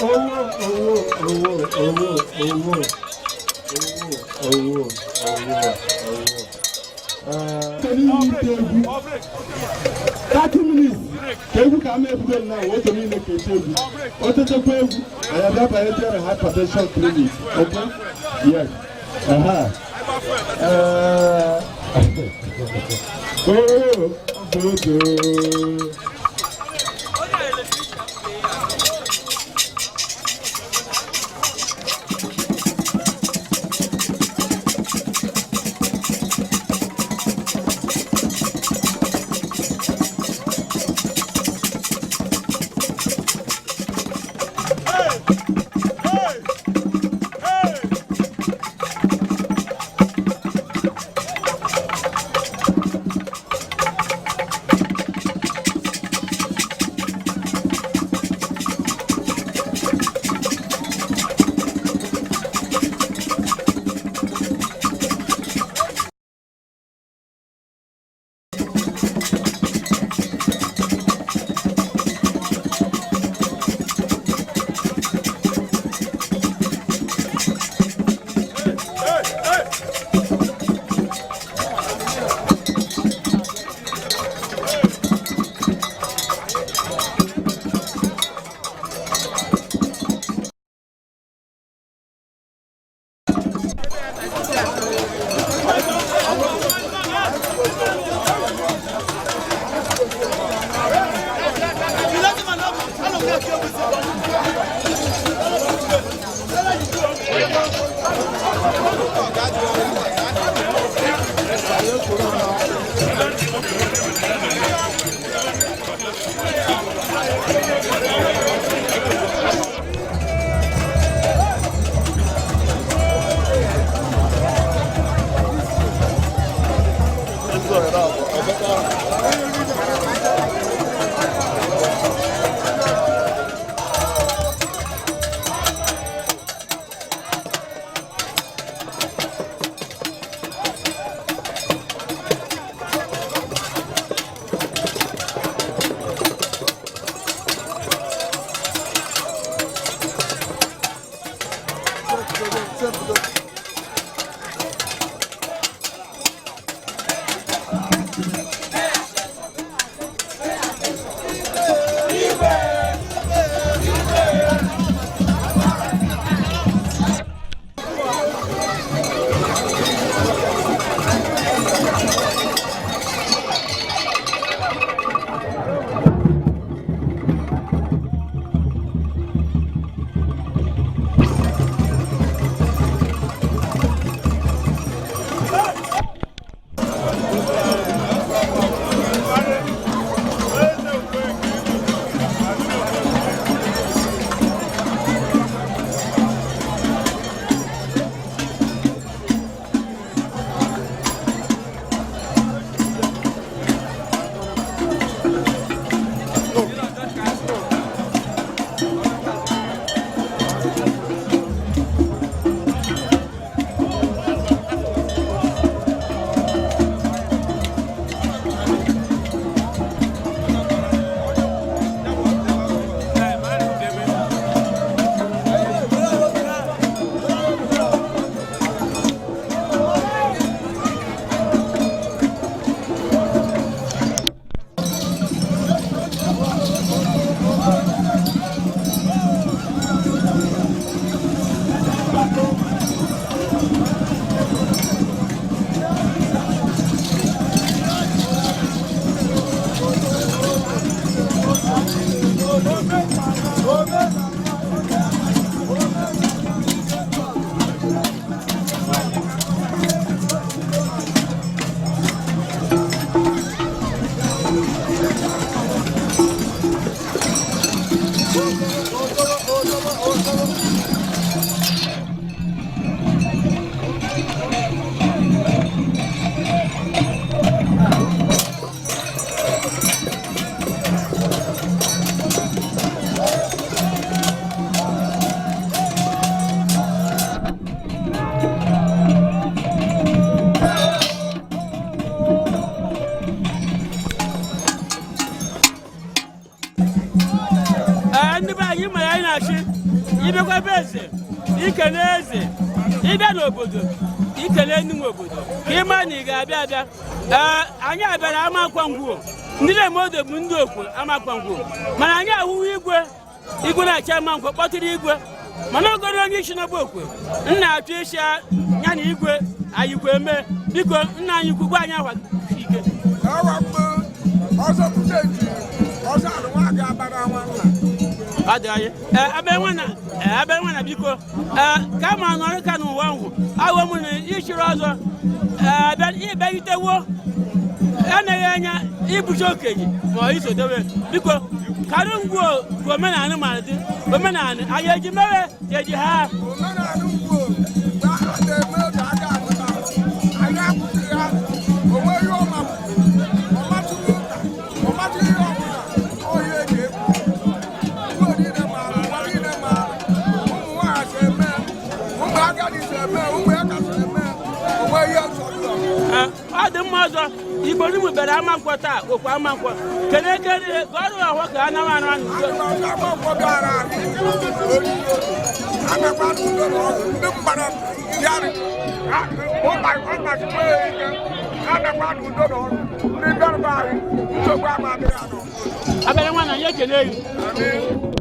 Owo, owo, owo, owo, owo, owo, owo, owo. Ee, egwu 30 minutes ka egwu ka ama ebido na otu niile ka ete egwu o techekwa egwu anyị abịa banye jere hypertension clinic. Okay, yes. Aha. Ee, oh, obodo. Ịbịakwa be eze, ikele eze. Ịbịa n'obodo, ikele ndị nwe obodo, ka ị mara na ị ga-abịa abịa. Ee, anyị abịara Amankwo Ngwo. Ndị na-eme odo bụ ndị okwu Amankwo Ngwo, mana anyị ahụhụ igwe, igwe na-achị Amankwo kpọtụrụ igwe, mana ogoro onye isi n'ọgba okwe nna achọ isi ya na igwe anyị kwe eme. Biko, nna anyị ukwu, gwa anyị ahwa ike. Awa mgbe ọzọ tụta eji ọzọ alụ nwa ga abara nwanna. Ọ dị anyị. Ee, abe nwana. Ee, abe nwana, biko, ee, kama nọrọ ka n'ụwa ngwụ aghọ m na ichiri ọzọ. Ee, ịbịagitewo anaghị anya ibuchi okenye ma ọ isodowe. Biko, karị ngwo ka omenala mara dị, omenala anyị eji mere eji ha. Omenala Ngwo na a na-eme oge aga agụta anyị akwụsị ya onwe ihe ọma ọmatụrụ ụka ọmatụ ihe ọbụla ọhịa eji ekwu. Ngwo niile maara, ụwa niile maara, ụmụ nwaanyị si eme, ụmụ agadi si eme, ụmụ ya ka si eme onwe ihe nsọ. Ee, ọ dị mma. Ọzọ, Igbo Nnukwu bịara Amankwọ taa, okwu Amankwọ kene kene ka ọrụ ahụ ka a nawa anụ n'udo. Amankwo bịara anyị oriri anakwa n'udo na ọgụ ndị mgbara bịara ọgbachikwa ya ike anakwa n'udo na ọgụ ndị bịara be anyị nsogbu ama adịghị anọ. Abịara nwa na ya ekele gị. Amen.